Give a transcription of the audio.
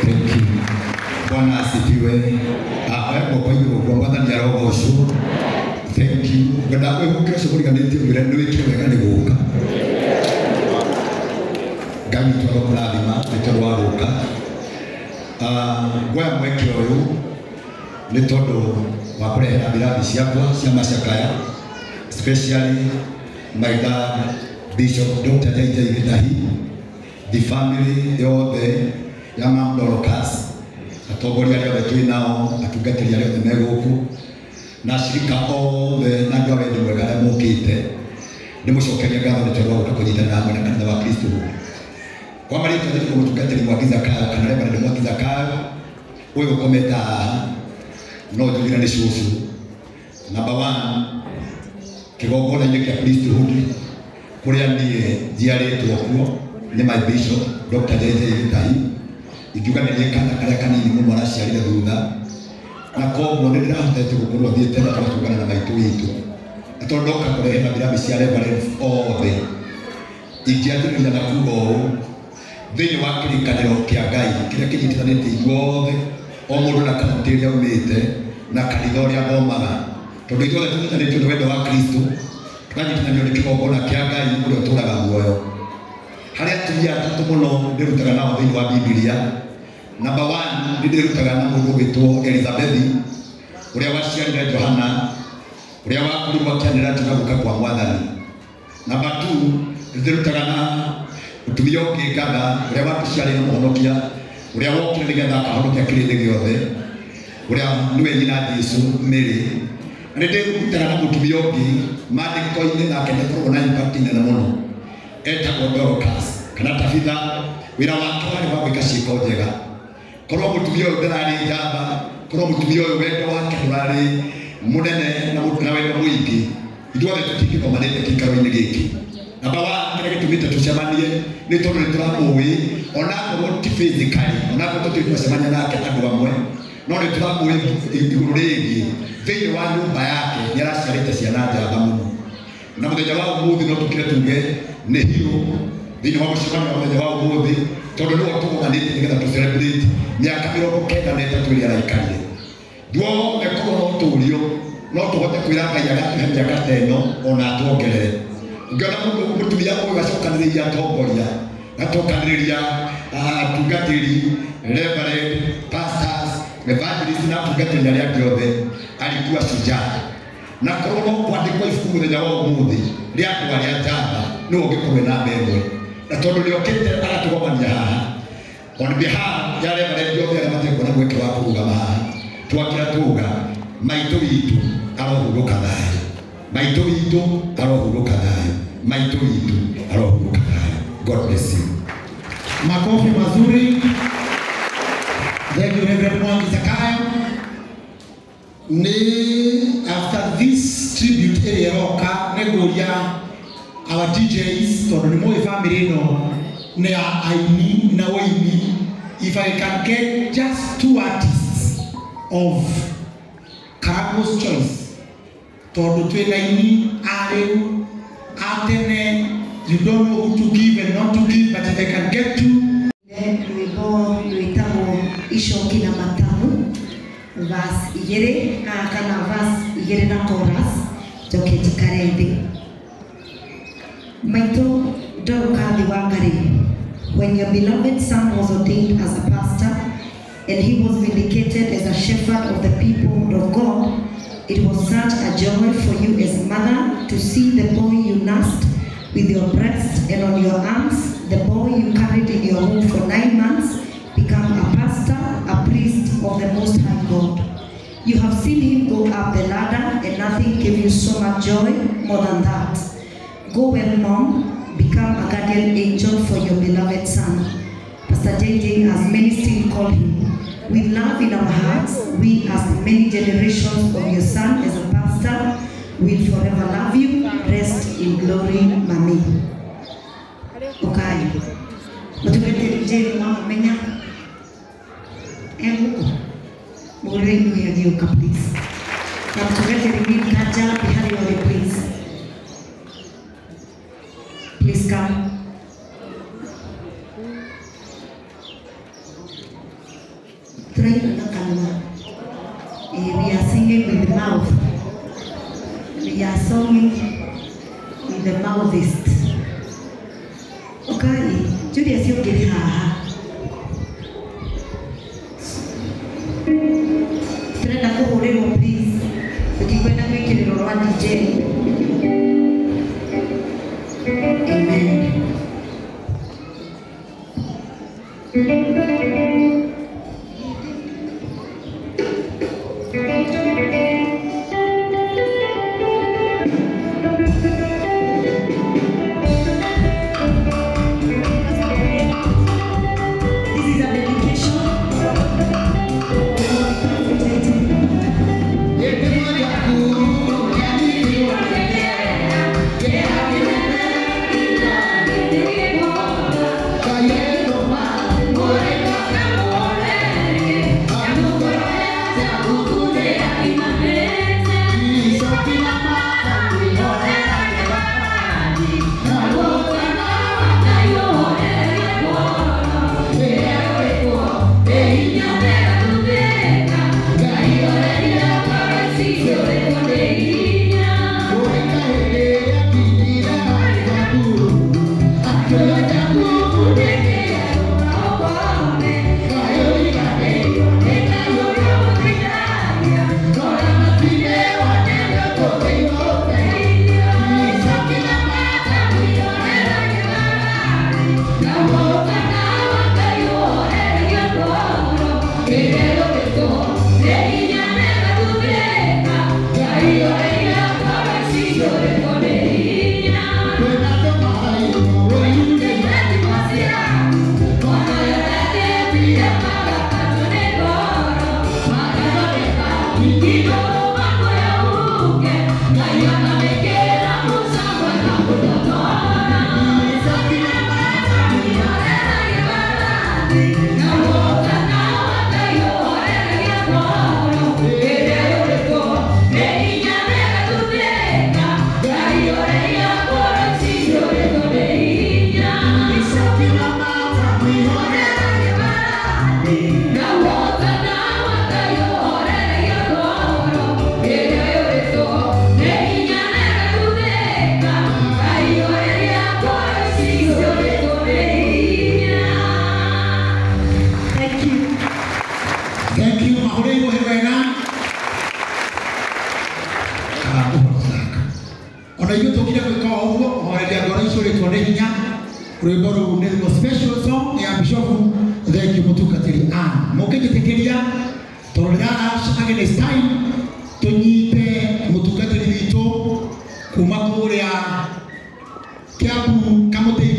Thank you. Bwana asifiwe. Kwa hiyo kwa Mwathani arogocwo. Thank you. Ngenda kwĩhũkĩra cũkũriganĩtie ngwĩre nĩ wĩkire wega nĩ gũka. Ngai witũ arokũrathima nĩ tondũ wa gũka. Ngwoya mweke ũyũ nĩ tondũ wa kũrehera birathi ciakwa cia macakaya, especially my dad Bishop Dr. JJ Gitahi, the family yothe ya Mam Dorcas, atongoria arĩa othe twĩ nao, atungatĩri arĩa othe me gũkũ, na ashirika othe na andũ a wendi mwega arĩa mokĩte, ndĩmũcokerie ngatho nĩ tondũ wa gũka kũnyitanĩra hamwe na kanitha wa Kristo. Kwa marĩtwa njĩtagwo mũtungatĩri Mwangi Zakayo kana Reverend Mwangi Zakayo, ũyũ ũkomete haha no njugire nĩ cũcũ. Number one, kĩgongona-inĩ kĩa priesthood kũrĩa niĩ njiarĩtwo kuo nĩ my bishop Dr. JJ Gitahi, ingiuga nĩ niĩ kana karĩa kanini mũno araciarire thutha, na koguo nĩ ndĩrahotete gũkorwo thiĩte na tũgatũngana na maitũ witũ, na tondũ ndoka kũrehera birathi cia reverends othe, ingĩanjĩrĩria na kuga ũũ thĩinĩ wa kĩrĩkanĩro kĩa Ngai kĩrĩa kĩnyitithanĩtie ithuothe, o mũndũ na kaunti ĩrĩa aumĩte na kanitha ũrĩa athomaga, tondũ ithuothe tũnyitanĩtio nĩ wendo wa Kristo, tũkanyitithanio nĩ kĩgongona kĩa Ngai ũrĩa ũtũũraga muoyo. Harĩ atumia atatũ mũno ndĩrutaga nao thĩinĩ wa Bibilia. Number one, nĩ ndĩrutaga na mũndũ ũgwĩtwo Elizabethi ũrĩa waciarire Johana, ũrĩa wakorirwo akĩanĩrĩra tuga gũka kwa Mwathani. Number two, nĩ ndĩrutaga na mũtumia ũngĩ Ngatha ũrĩa watũciarĩire mũhonokia, ũrĩa wokire nĩgetha akahonokia kĩrĩndĩ gĩothe, ũrĩa nĩwe nyina Jesu Mary. Na nĩ ndĩrutaga na mũtumia ũngĩ maandĩko-inĩ nake nĩakoragwo na impact nene mũno, etagwo Dorcas kana Tabitha. Wĩra wake warĩ wa gwĩka ciĩko njega. Korwo mũtumia ũyũ ndararĩ njamba, korwo mũtumia ũyũ wendo wake ndũrarĩ mũnene na wendo mũingĩ, ithuothe tũtingĩgomanĩte gĩikaro-inĩ gĩkĩ. Namba wa kĩrĩa gĩtũmĩte tũcemanie nĩ tondũ nĩ tũramũĩ, onakorwo ti physically, onakorwo tũtirĩ twacemania nake andũ amwe, no nĩ tũramũĩ igũrũ rĩgiĩ thĩinĩ wa nyũmba yake nĩ araciarĩte ciana njamba mũno. Na mũthenya wa ũmũthĩ no tũkire tuge nĩ hero thĩinĩ wa mũcemanio wa mũthenya wa ũmũthĩ, tondũ nĩwe tũgomanĩte nĩgetha tũ celebrate mĩaka 93 ĩrĩa araikarire. Ithuothe korwo no tũrio no tũhote kwĩra Ngai agatũhe mĩaka ta ĩno ona atuongerere. Ũngĩona mũndũ mũtumia ũyũ acokanĩrĩirie atongoria, atokanĩrĩria atungatĩri, reverend, pastors, evangelists na atungatĩri arĩa angĩ othe, alikuwa shujaa. Na korwo no kwandĩkwo ibuku mũthenya wa ũmũthĩ rĩa andũ arĩa njamba, nĩwe ũngĩkorwo ena namba ĩmwe. Na tondũ nĩokĩte agatũgomania haha on behalf ya reverend othe arĩa matarĩ na mweke wa kũrũgama haha, twakĩra tuga maitũ witũ arohurũka thayũ, maitũ witũ arohurũka thayũ, maitũ witũ arohurũka thayũ. God bless you. Makofi mazuri. Thank you, Reverend Mwangi Zakayo. Ni after this tribute ĩrĩa ĩroka nĩ ngũria our DJs, tondũ nĩ mũĩ family ĩno nĩ ya aini na ũini, if I can get just two artists of Karago's choice, tondũ twĩ na aini a rĩu a tene, you don't know who to give and not to give, but if I can get two. Rwĩmbo rwĩtagwo Icoki na Matamu, verse igĩrĩ kana verse igĩrĩ na chorus, njoke njikare thĩ. Maitũ Dorcas Wangari, when your beloved son was ordained as a pastor and he was vindicated as a shepherd of the people of God, it was such a joy for you as mother to see the boy you nursed with your breast and on your arms, the boy you carried in your womb for 9 months, become a pastor, a priest of the Most High God. You have seen him go up the ladder, and nothing gave you so much joy more than that. Go well, Mom, become a guardian angel for your beloved son. Pastor JJ, as many still call him. With love in our hearts, we as the many generations of your son as a pastor will forever love you. Rest in glory, Mami. Okay. Mũtungatĩri Jane Wamũmenya egũkũ mũgũrĩre inuĩ agĩũka please. Na mũtungatĩri Will Kanja harĩa ũrĩ please. Please come. Tũraina na kanua. We are singing with the mouth. We are singing with the mouthist. Okay, Julius ũngĩrĩ haha. Tũrenda kũhũrĩrwo please. Tũtikwenda gwĩkĩrĩrwo rwa DJ. Amen. This is a dedication. Thank you. Thank you. Mahũrĩirwo he wega. Ũhoro thaka. Ona ithuĩ tũkire gwĩka o ũguo, kũhoreria ngoro icũrĩtwo nĩ hinya. Rwĩmbo rũu nĩ ruo special song ya Bishofu. Thank you mũtungatĩri Ann. Mũngĩnjĩtĩkĩria tondũ ndĩra rush against time, tũnyite mũtungatĩri witũ kuma kũrĩa Kiambu Kamũtĩ.